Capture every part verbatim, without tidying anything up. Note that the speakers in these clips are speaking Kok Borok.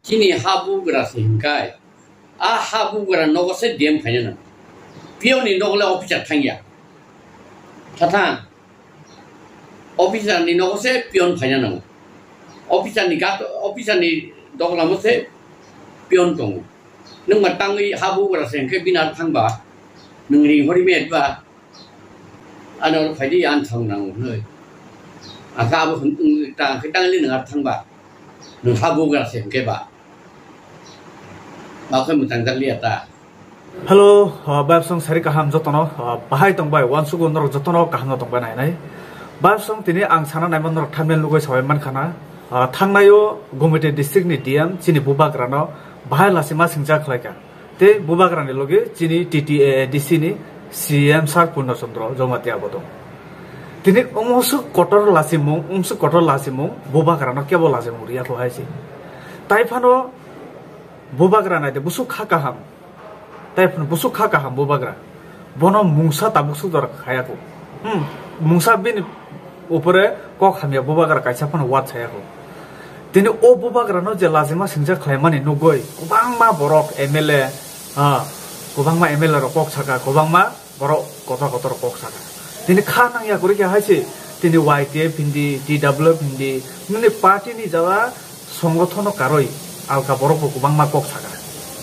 Chini ha bugra se hinkai. A ha bugra nogo se D M phaina nango. Pion ni nogo le officer thangya. Thathang. Officer ni nogo se pion phaina nango. Officer ni gat, officer ni doglamo se pion tongo. Nwng ma tangwi ha bugra se hinke bini ar thangba. Nwng ring hori me ba. Ano phaidi an thang nango noi. Aka abo hwn, ta khe tangli nang ar thangba. Nwng ha bugra se hinke ba. Ba khe mwtang jak liya ta. Hello, uh, bayapsong sari kaham jotono, uh, bahai tong bai, wansugo norok jotono kaham no tong bai nai nai. Bayapsong tini ang sana naima norok thumbnail nugui sabai man khana, uh, thangnaio Gumiti district ni D M chini bubagra no bahai lasi ma singja khlai ka. Tei bubagra ni logi chini T T A A D C ni C M sir Purno Chandra Jamatia bo tong. Tini umsuk kotor lasimung, umsuk kotor lasimung, bubagra no kebo lasimung riya kho hai si. Tai phano bubagra nai de busuk kha kaham. Tai phano busuk kha kaham bubagra. Bono mungsa tabuk suk dor khaya kho. Hmm, mungsa bini upore kok hamya bubagra kaisa phano wat saya kho. Tini o bubagra no je lajima singja khlai mani nugui kwbangma borok M L A, ha, kwbangma M L A rok kok saka, kwbangma borok kotor kotor kok saka. Tini kha nang ya kori khe hai se, tini Y T F hindi, T W F hindi, nini party ni jala songothono karoi alka borok bo kwbangma kok saka.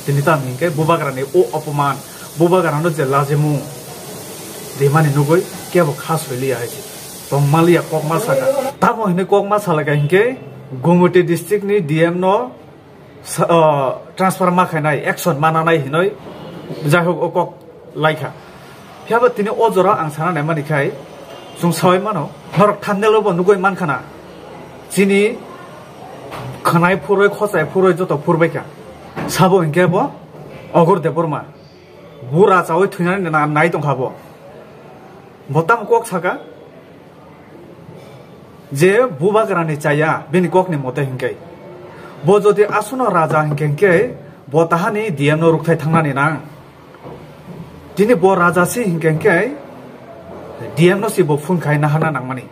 Tini tamo hinkhe bubagra ni o opoman, bubagra no je lajimung rimani nugui kebo kha soiliya hai se. Tong maliya kok ma saka. Tamo hinui kok ma salaka hinkhe Gumiti district ni D M no sa-, o, transfer ma khainai, action ma nanai hinoi, jai hok o kok laikha. Phiya bo tini o jora ang sana nai mani khai, chwng sabai mano, norok thumbnail o bo nugui man khana. Chini khwnai phuroi, khochai phuroi joto phurbai kha. Sabo hinkhe bo Ogur Debbarma. Bura chawi thwinani na-, nai tongkha bo. Bo tamo kok saka? Je bubagrani chaya, bini kokni mote hinkhe. Bo jodi asuno raja hinkhe, hinkhe bo tahani D M no rukthai thangnani nang. Tini bo raja si hinkhe, hinkhe D M no si bo phone khai nahana nangmani.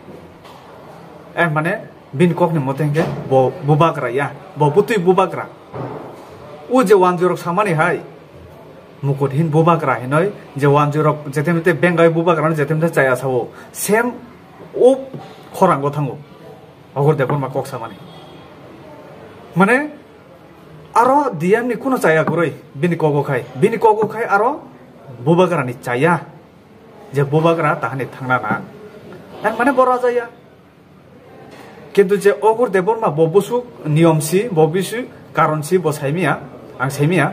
Eh, mane, bini kokni mote hinkhe bo bubagra ya, bo butwi bubagra. O je wanjwi rok samani hai, mukut hin bubagra hinoi, je wanjwi rok jetemte bengai bubagra no jetemte chaya sao. Same o khorango thango. Ogur Debbarma kok samani. Mane, aro D M ni kuno chaya kwrwi, bini kogo khai. Bini kogo khai aro bubagra ni chaya. Je bubagra tahani thangna na. Ang mane bo raja ya. Kintu je Ogur Debbarma bo busuk niyom si, bo bisu karon si bo saimiya, ang saimiya.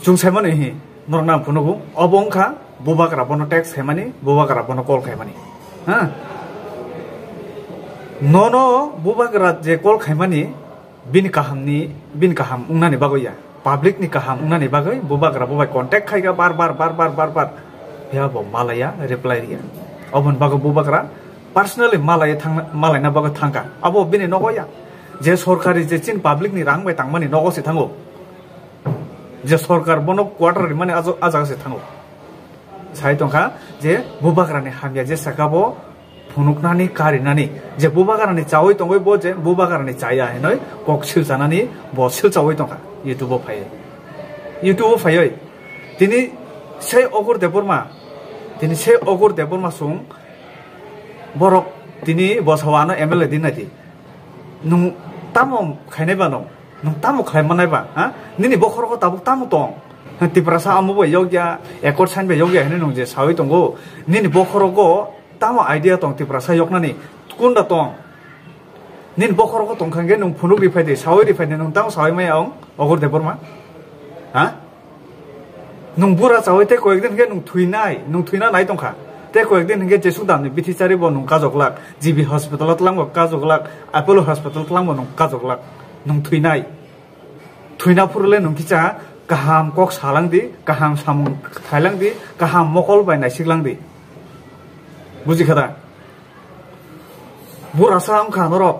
Chwng saimano hi, norok nang phunugo, obo wngkha bubagra bono text khaimani, bubagra bono call khaimani. Ha? Nono bubagra je call khaimani, bini kahamni, bini kaham wngnani bagwi ya. Public ni kaham wngnani bagwi bubagra bo bai contact khaika bar bar, bar bar, bar bar. Phiya bo malaya, reply riya. Oboni bagwi bubagra personally malaya thang, malaina bagwi thangka. Abo bini nogo ya. Je sorkari je chin public ni rang bai tangmani nogo se thango. Je sorkar bono quarter rimani ajo-, a jaga se thango. Sai tongkha je bubagrani hamya je saka bo phunuknani karinani je bubagrani chawi tongwi bo je bubagrani chaya hinoi kok silchanani bo silchawi tongkha YouTube o phaiwi. YouTube o phaiwi. Tini sei Ogur Debbarma, tini sei Ogur Debbarma sung borok tini bosao ano M L A di nai di. Nwng tamo khainai ba nwng? Nwng tamo khlai manai ba? Ha? Nini bokhorogo tabuk tamo tong? Ha, Tiprasa amo bai yokya, accord sign bai yokya hinwi nwng je sawi tongo. Nini bokhorogo tamo idea tong Tiprasa yoknani? Kunda tong? Nini bokhorogo tong kha hwnkhe nwng phunuk ri phai di, sawi ri phai di, nwng tamo sawi maya ong, Ogur Debbarma? Ha? Nwng bura chawi tei koyekdin hwnkhe nwng thwinai, nwng thwina nai tongkha. Tei koyekdin hwnkhe jesuk damni bithi chari bo nwng kajoklak, G B hospital o twlangbo kajoklak, Apollo hospital twlangbo nwng kajoklak. Nwng thwinai. Thwina phuru le nwng kisa kaham kok salang di, kaham samung khailang di, kaham mokol bai naisik lang di. Buji kha da? Burasa wngkha norok.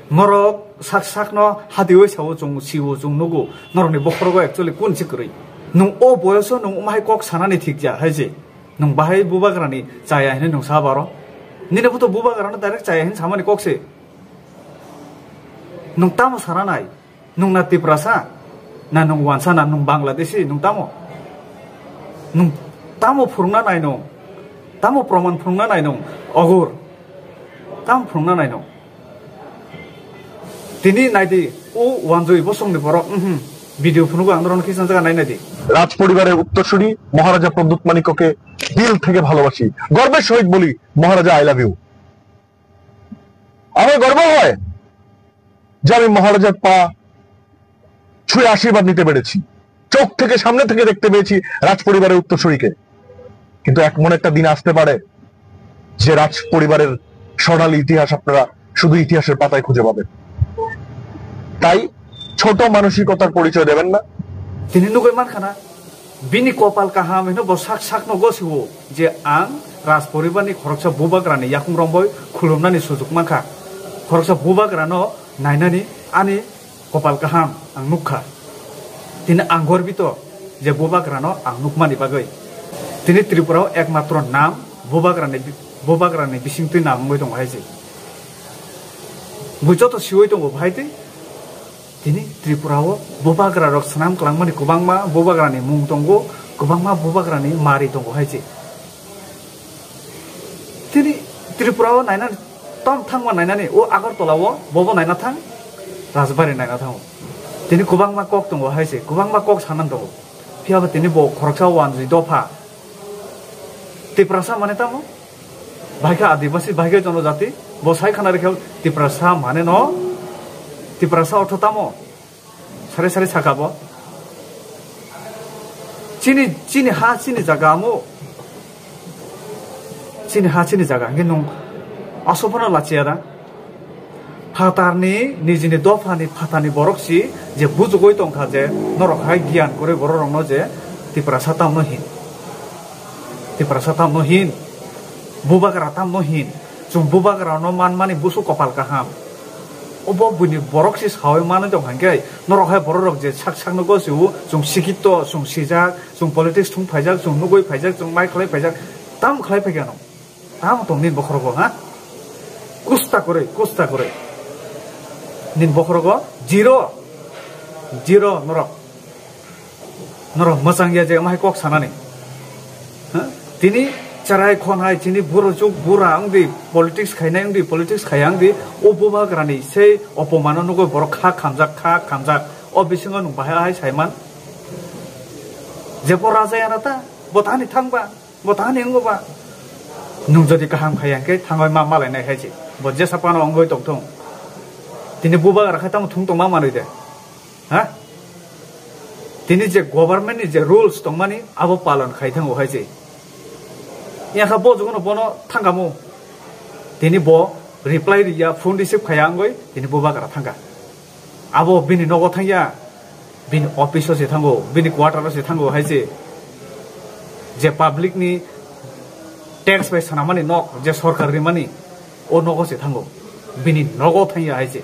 Norok sak sakno hatiwi sao chwng sio chwng nugo. Norokni bokhorogo actually kun se kwrwi. Nwng o boyoso nwng umahai kok sanani thik ya hai se. Nwng bahai bubagrani chaya hinwi nwng sa baro. Nini bo to bubagrano direct chaya hinwi samani kok se. Nwng tamo sana nai? Nwng na Tiprasa? Na nwng wansa na nwng Bangladeshi? Nwng tamo? Nwng tamo phwrwngna nai nwng? Tamo proman phwrwngna nai nwng? Ogur. Tamo phwrwngna nai nwng? Tini naidi, o wanjui bosongni borok, mhm, video phunugo ang norokno kisa jaga nai naidi. রাজ পরিবারের উত্তরসূরি মহারাজা প্রদ্যুৎ মাণিক্যকে দিল থেকে ভালোবাসি। গর্বের সহিত বলি, মহারাজা, I love you. আমার গর্ব হয় যে আমি মহারাজার পা ছুঁয়ে আশীর্বাদ নিতে পেরেছি, চোখ থেকে, সামনে থেকে দেখতে পেয়েছি রাজ পরিবারের উত্তরসূরিকে। কিন্তু এমন একটা দিন আসতে পারে যে রাজ পরিবারের স্বর্ণালী ইতিহাস আপনারা শুধু ইতিহাসের পাতায় খুঁজে পাবেন। তাই ছোট মানসিকতার পরিচয় দেবেন না। Tini nugui mankha na, bini kopal kaham hino bo sak sakno gosiwo je ang Rajporibarni khoroksa bubagrani yakung romboi khulumnani sujuk mankha. Khoroksa bubagrano nainani ani kopal kaham ang nukha. Tini ang gorbito je bubagrano ang nukmani bagwi. Tini Tripura o ekmatro nam bubagrani, bubagrani bisingtwi nam wngwi tongo hai se. Bo joto siwi tongo bahai twi. Tini Tripura o bubagra rok swnam kwlangmani kwbangma bubagra ni mung tongo, kwbangma bubagra ni mari tongo hai se. Tini Tripura o nainani tom thangma nainani o Agartala o bobo naina thang, Rajbari naina thango. Tini kwbangma kok tongo hai se, kwbangma kok sanan tongo. Phiya bo tini bo khoroksa wanjui dopha. Tiprasa mane tamo? Bahai khe Adibasi, bahai khe Jonojati, bo sai khana rikhe Tiprasa mane no, Tiprasa ortho tamo? Sare sare saka bo. Chini, chini ha, chini jaga amo. Chini ha, chini jaga. Hingke nung asophano lachiya da. Phatarni, nijini dophani phatarni borok si je bujugoi tongkha je norok hai giyan kwrwi borok rokno je Tiprasa tamno hin. Tiprasa tamno hin. Bubagra tamno hin. Chwng bubagrano manmani busu kopal kaham. Obo buini borok si sawi manwi tong hwnkhe norok hai borok rok je sak sakno gosiwo chwng sikito, chwng sijak, chwng politics thung phaijak, chwng nugui phaijak, chwng mai khlai phaijak. Tam khlai phaikha no? Tamo tong nini bokhorogo, ha? Kusta kwrwi, kusta kwrwi. Nini bokhorogo zero. Zero norok. Norok mwchang ya je amahai kok sanani. Ha? Tini cherai khon hai, tini buro chuk bura wngdi, politics khainai wngdi, politics khaiya wngdi, o bubagrani sei opomano nugui borok kha khamjak, kha khamjak. O bisingo nwng bahai hai saiman. Je bo raja yana ta, bo thani thangba. Bo tani wngbo ba? Nwng jodi kaham khai hwnkhe thangwi ma malainai hai se. Bo jesa phano wngwi tongthung. Tini bubagra khai tamo thung tongma manwi de. Ha? Tini je government ni je rules tongmani abo palon khai thango hai se. Yakha bo jogono bono thangamo. Tini bo reply riya, phone receive khaiya wngwi tini bubagra thangkha. Abo bini nogo thangya, bini office o se thango, bini quarter o se thango hai se. Je public ni tax bai sanamani nok, je sorkar rimani, o nogo se thango. Bini nogo thangya hai se.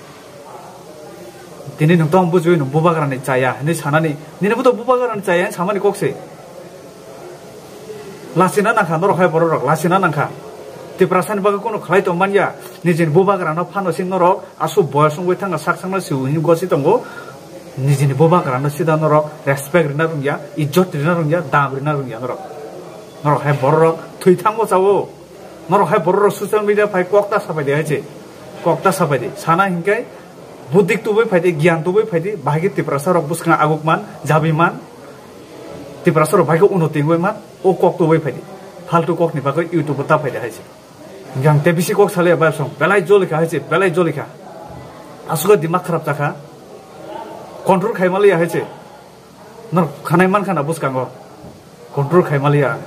Tini nwng tong bujui nwng bubagrani chaya hinwi sanani, nini bo to bubagrani chaya hinwi samani kok se. Lachina nangkha norok hai borok rok, lachina nangkha. Tiprasa ni bagwi kunu khlai tong manya, nijini bubagrano phano si norok, aswk boyos wngwi thangna sak sakno siu hini gosi tongo. Nijini bubagrano sida norok respect rina rwngya, ijjot rina rwngya, dam rina rwngya norok. Norok hai borok rok thwi thangbo chao. Norok hai borok rok social media phai kok ta sapai de hai se. Kok ta sapai de. Sana hinkai buddhik tubui phai de, giyan tubui phai de, bahai khe Tiprasa rok bwskang aguk man, jabi man. Tiprasa rok bahai khe uno tingwi man, o kok tubui phai de. Faltu kok ni bagwi YouTube ta phai de hai se. Gang te bisi kok sale bai song, belai joli kha hai se, belai joli kha. Aswk dimak kharap ta kha. Control khai mali hai se. Nor khanai man khana bwskango. Control khai maliya.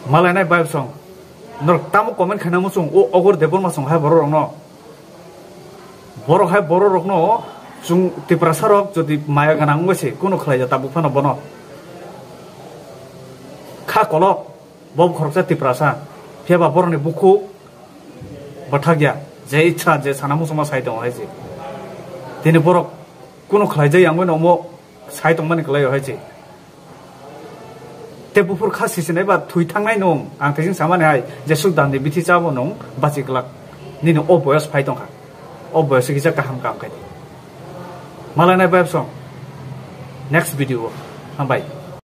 Malai nai bai song. Nor tamo comment khaina muchung o Ogor Debbarma song hai borok rokno. Borok hai borok rokno chwng Tiprasa rok jodi maya gwnang wngwi se kunu khlai ya tabuk phano bono. Kha kolok. Bo khoroksa Tiprasa, phiya ba borokni bukhuk bwthak ya, je ichha je sana muchungma sai tongo hai se. Tini borok kunu khlai jai yangwi no omo sai tongmani kwlaio hai se. Te buphur kha sisinai ba thwi thangnai nwng, ang thaiching samani hai, jesuk damni bithi chabo nwng bachi glak. Nini o boyos phai tongkha. o boyoso kisa kaham kam khai di. Malai nai bai song next video o. Hambai.